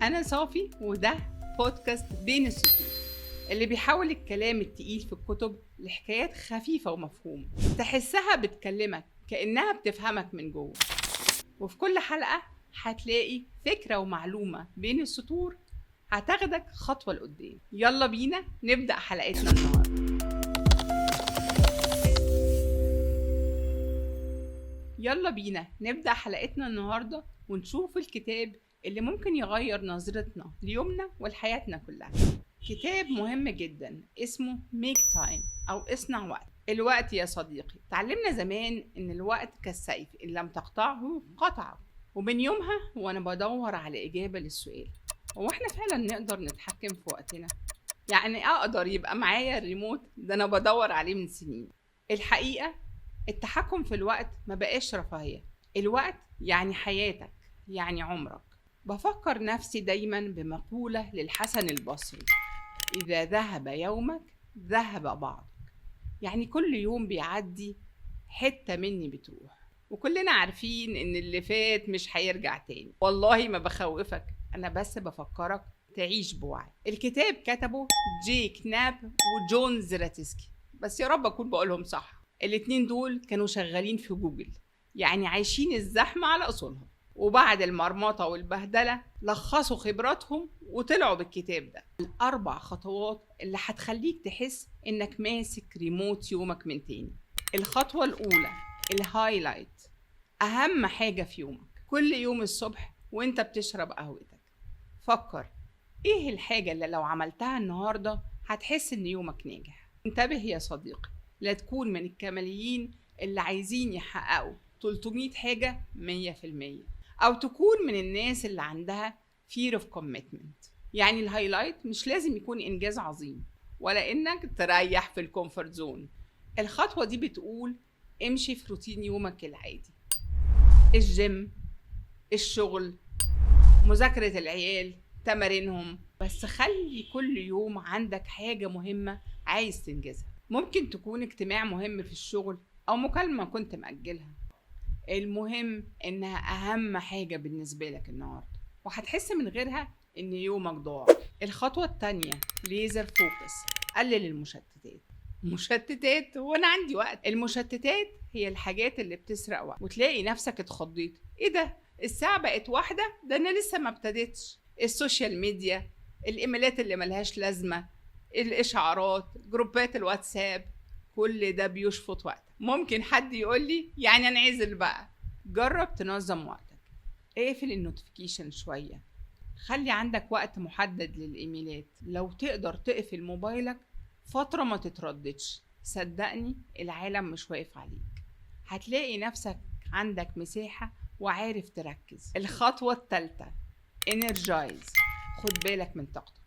أنا صافي، وده بودكاست بين السطور اللي بيحول الكلام التقيل في الكتب لحكايات خفيفة ومفهومة تحسها بتكلمك كأنها بتفهمك من جوه. وفي كل حلقة هتلاقي فكرة ومعلومة بين السطور هتاخدك خطوة لقدام. يلا بينا نبدأ حلقتنا النهاردة. يلا بينا نبدأ حلقتنا النهاردة ونشوف الكتاب اللي ممكن يغير نظرتنا ليومنا ولحياتنا كلها. كتاب مهم جدا اسمه Make Time أو اصنع وقت. الوقت يا صديقي، تعلمنا زمان إن الوقت كالسيف، إن لم تقطعه قطعه. ومن يومها وأنا بدور على إجابة للسؤال، هو إحنا فعلا نقدر نتحكم في وقتنا؟ يعني أقدر يبقى معايا الريموت ده أنا بدور عليه من سنين. الحقيقة التحكم في الوقت ما بقاش رفاهية. الوقت يعني حياتك، يعني عمرك. بفكر نفسي دايما بمقولة للحسن البصري، إذا ذهب يومك ذهب بعضك. يعني كل يوم بيعدي حتة مني بتروح، وكلنا عارفين إن اللي فات مش هيرجع تاني. والله ما بخوفك، أنا بس بفكرك تعيش بوعي. الكتاب كتبه جاي كناب وجون زراتسكي، بس يا رب أكون بقولهم صح. الاتنين دول كانوا شغالين في جوجل، يعني عايشين الزحمة على أصولها، وبعد المرمطة والبهدلة لخصوا خبراتهم وطلعوا بالكتاب ده. الأربع خطوات اللي هتخليك تحس إنك ماسك ريموت يومك من تاني. الخطوة الأولى ال highlight، أهم حاجة في يومك. كل يوم الصبح وانت بتشرب قهوتك فكر إيه الحاجة اللي لو عملتها النهاردة هتحس إن يومك ناجح. انتبه يا صديقي، لا تكون من الكماليين اللي عايزين يحققوا 300 حاجة 100%، أو تكون من الناس اللي عندها fear of commitment. يعني ال highlight مش لازم يكون إنجاز عظيم، ولا إنك تريح في ال comfort zone. الخطوة دي بتقول امشي في روتين يومك العادي، الجيم، الشغل، مذاكرة العيال، تمارينهم، بس خلي كل يوم عندك حاجة مهمة عايز تنجزها. ممكن تكون اجتماع مهم في الشغل أو مكالمة كنت مأجلها. المهم إنها أهم حاجة بالنسبة لك النهاردة، وهتحس من غيرها إن يومك ضاع. الخطوة التانية laser focus، قلل المشتتات. مشتتات؟ وأنا عندي وقت؟ المشتتات هي الحاجات اللي بتسرق وقت، وتلاقي نفسك اتخضيت، إيه ده؟ الساعة بقت 1، ده أنا لسه ما ابتديتش. ال social media، الإيميلات اللي ملهاش لازمة، الإشعارات، جروبات الواتساب، كل ده بيشفط وقتك. ممكن حد يقول لي يعني انعزل بقى. جرب تنظم وقتك، اقفل ال notification شوية، خلي عندك وقت محدد للإيميلات. لو تقدر تقفل موبايلك فترة ما تترددش، صدقني العالم مش واقف عليك. هتلاقي نفسك عندك مساحة وعارف تركز. الخطوة الثالثة energize، خد بالك من طاقتك.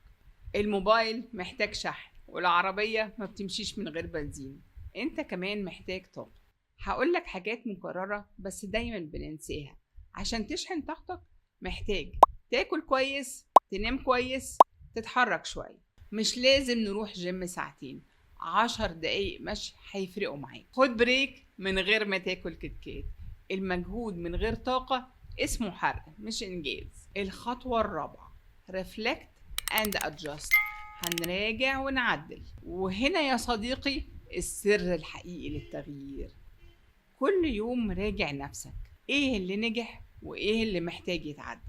الموبايل محتاج شحن، والعربية ما بتمشيش من غير بنزين، انت كمان محتاج طاقة. هقولك حاجات مكررة بس دايما بننساها. عشان تشحن طاقتك محتاج تاكل كويس، تنام كويس، تتحرك شوية. مش لازم نروح جيم ساعتين، 10 دقايق مشي هيفرقوا معاك. خد break من غير ما تاكل كتكات. المجهود من غير طاقة اسمه حرق مش انجاز. الخطوة الرابعة reflect and adjust، هنراجع ونعدل. وهنا يا صديقي السر الحقيقي للتغيير. كل يوم راجع نفسك، ايه اللي نجح وايه اللي محتاج يتعدل.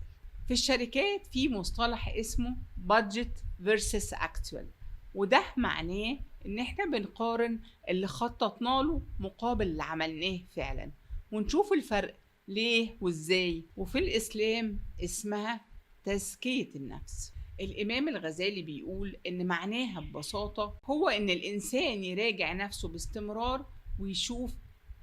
في الشركات في مصطلح اسمه budget versus actual، وده معناه ان احنا بنقارن اللي خططنا له مقابل اللي عملناه فعلا، ونشوف الفرق ليه وازاي. وفي الاسلام اسمها تزكية النفس. الإمام الغزالي بيقول إن معناها ببساطة هو إن الإنسان يراجع نفسه باستمرار ويشوف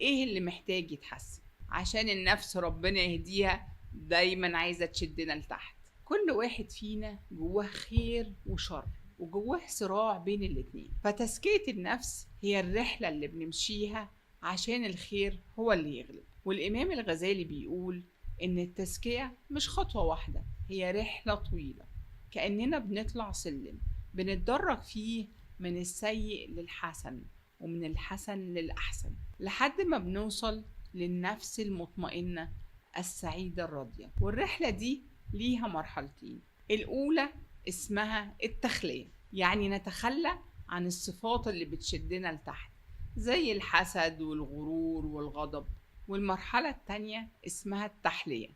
إيه اللي محتاج يتحسن، عشان النفس ربنا يهديها دايما عايزة تشدنا لتحت. كل واحد فينا جواه خير وشر، وجواه صراع بين الاتنين. فتزكية النفس هي الرحلة اللي بنمشيها عشان الخير هو اللي يغلب. والإمام الغزالي بيقول إن التزكية مش خطوة واحدة، هي رحلة طويلة، كأننا بنطلع سلم بنتدرج فيه من السيء للحسن ومن الحسن للأحسن، لحد ما بنوصل للنفس المطمئنة السعيدة الراضية. والرحلة دي ليها مرحلتين. الأولى اسمها التخلية، يعني نتخلى عن الصفات اللي بتشدنا لتحت زي الحسد والغرور والغضب. والمرحلة التانية اسمها التحلية،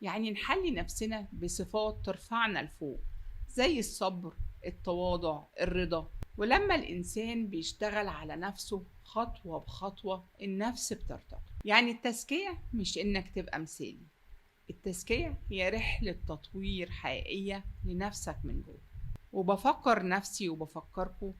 يعني نحلي نفسنا بصفات ترفعنا لفوق زي الصبر، التواضع، الرضا. ولما الإنسان بيشتغل على نفسه خطوة بخطوة النفس بترتقي. يعني التزكية مش إنك تبقى مثالي، التزكية هي رحلة تطوير حقيقية لنفسك من جوه. وبفكر نفسي وبفكركم،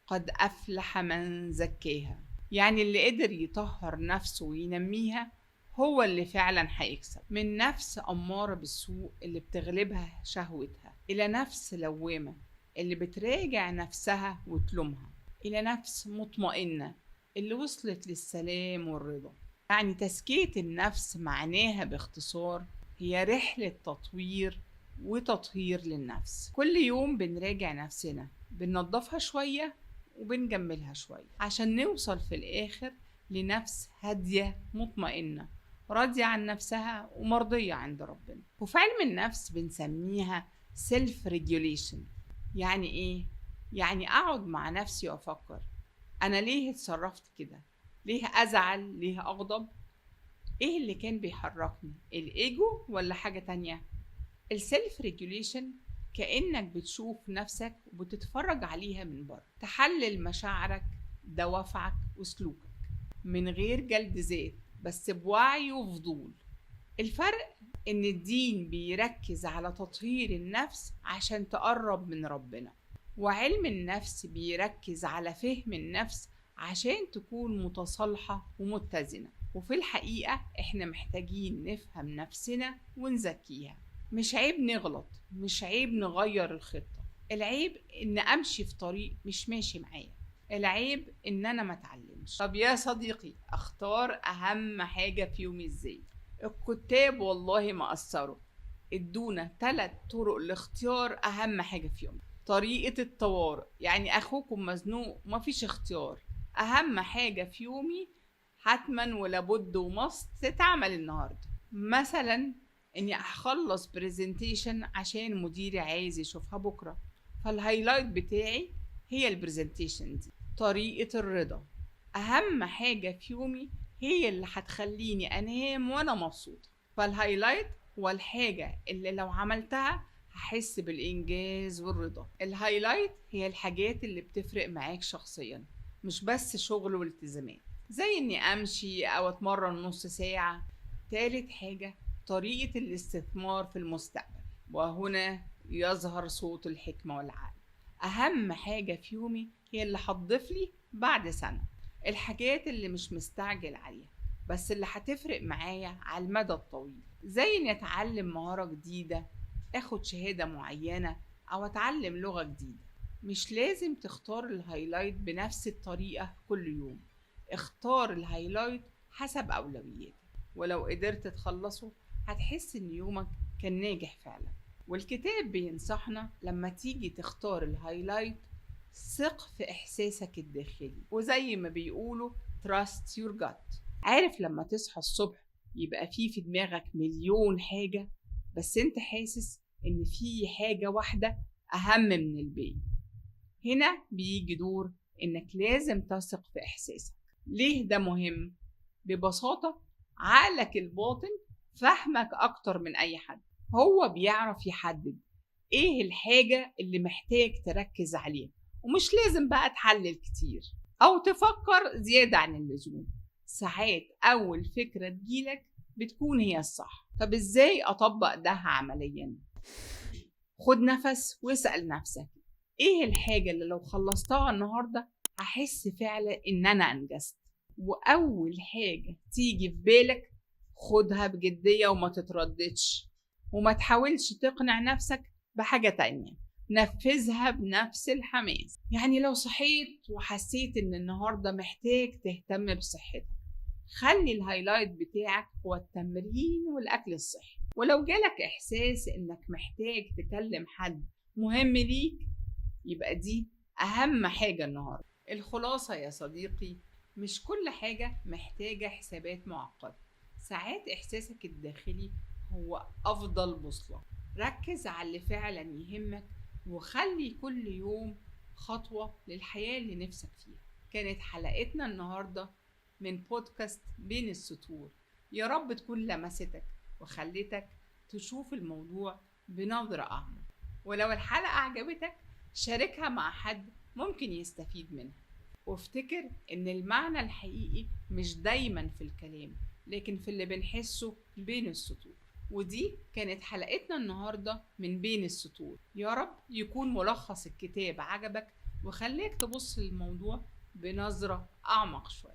قد أفلح من زكاها، يعني اللي قدر يطهر نفسه وينميها هو اللي فعلا هيكسب. من نفس أمارة بالسوء اللي بتغلبها شهوتها، إلى نفس لوامة اللي بتراجع نفسها وتلومها، إلى نفس مطمئنة اللي وصلت للسلام والرضا. يعني تزكية النفس معناها باختصار هي رحلة تطوير وتطهير للنفس. كل يوم بنراجع نفسنا، بننظفها شوية وبنجملها شوية عشان نوصل في الآخر لنفس هادية مطمئنة راضية عن نفسها ومرضية عند ربنا. وفي علم النفس بنسميها self regulation. يعني إيه؟ يعني أقعد مع نفسي وأفكر أنا ليه اتصرفت كده؟ ليه أزعل؟ ليه أغضب؟ إيه اللي كان بيحركني؟ الإيجو ولا حاجة تانية؟ ال self regulation كأنك بتشوف نفسك وبتتفرج عليها من بره، تحلل مشاعرك، دوافعك وسلوكك من غير جلد ذات، بس بوعي وفضول. الفرق إن الدين بيركز على تطهير النفس عشان تقرب من ربنا، وعلم النفس بيركز على فهم النفس عشان تكون متصالحة ومتزنة. وفي الحقيقة إحنا محتاجين نفهم نفسنا ونزكيها. مش عيب نغلط، مش عيب نغير الخطة، العيب إن أمشي في طريق مش ماشي معايا، العيب إن أنا ما اتعلمش. طب يا صديقي، أختار أهم حاجة في يومي إزاي؟ الكتاب والله ما قصروا، ادونا 3 طرق لاختيار أهم حاجة في يومي. طريقة الطوارئ، يعني أخوكم مزنوق مفيش اختيار، أهم حاجة في يومي حتما ولابد و must تتعمل النهاردة. مثلا إني أخلص presentation عشان مديري عايز يشوفها بكرة، فال highlight بتاعي هي ال presentation دي. طريقة الرضا، أهم حاجة في يومي هي اللي هتخليني أنام وأنا مبسوطة، فال highlight هو الحاجة اللي لو عملتها هحس بالإنجاز والرضا. ال highlight هي الحاجات اللي بتفرق معاك شخصيا، مش بس شغل والتزامات، زي إني أمشي أو أتمرن نص ساعة. تالت حاجة طريقة الاستثمار في المستقبل، وهنا يظهر صوت الحكمة والعقل. أهم حاجة في يومي هي اللي هتضيف لي بعد سنة، الحاجات اللي مش مستعجل عليها بس اللي هتفرق معايا على المدى الطويل، زي إني أتعلم مهارة جديدة، أخد شهادة معينة، أو أتعلم لغة جديدة. مش لازم تختار ال highlight بنفس الطريقة كل يوم، اختار ال highlight حسب أولوياتك، ولو قدرت تخلصه هتحس إن يومك كان ناجح فعلا. والكتاب بينصحنا لما تيجي تختار ال highlight ثق في إحساسك الداخلي، وزي ما بيقولوا trust your gut. عارف لما تصحى الصبح يبقى فيه في دماغك مليون حاجة، بس انت حاسس ان في حاجة واحدة أهم من الباقي. هنا بيجي دور انك لازم تثق في إحساسك. ليه ده مهم؟ ببساطة عقلك الباطن فهمك أكتر من أي حد، هو بيعرف يحدد إيه الحاجة اللي محتاج تركز عليها، ومش لازم بقى تحلل كتير أو تفكر زيادة عن اللزوم. ساعات أول فكرة تجيلك بتكون هي الصح. طب إزاي أطبق ده عمليا؟ خد نفس واسأل نفسك إيه الحاجة اللي لو خلصتها النهاردة هحس فعلا إن أنا أنجزت؟ وأول حاجة تيجي في بالك خدها بجدية وما تترددش، وما تحاولش تقنع نفسك بحاجة تانية، نفذها بنفس الحماس. يعني لو صحيت وحسيت إن النهاردة محتاج تهتم بصحتك، خلي ال highlight بتاعك هو التمرين والأكل الصحي. ولو جالك إحساس إنك محتاج تكلم حد مهم ليك، يبقى دي أهم حاجة النهاردة. الخلاصة يا صديقي، مش كل حاجة محتاجة حسابات معقدة، ساعات إحساسك الداخلي هو أفضل بوصلة. ركز على اللي فعلا يهمك، وخلي كل يوم خطوة للحياة اللي نفسك فيها. كانت حلقتنا النهاردة من بودكاست بين السطور، يا رب تكون لمستك وخلتك تشوف الموضوع بنظرة أعمق. ولو الحلقة عجبتك شاركها مع حد ممكن يستفيد منها، وافتكر إن المعنى الحقيقي مش دايما في الكلام، لكن في اللي بنحسه بين السطور. ودي كانت حلقتنا النهاردة من بين السطور. يا رب يكون ملخص الكتاب عجبك وخليك تبص للموضوع بنظرة أعمق شوية.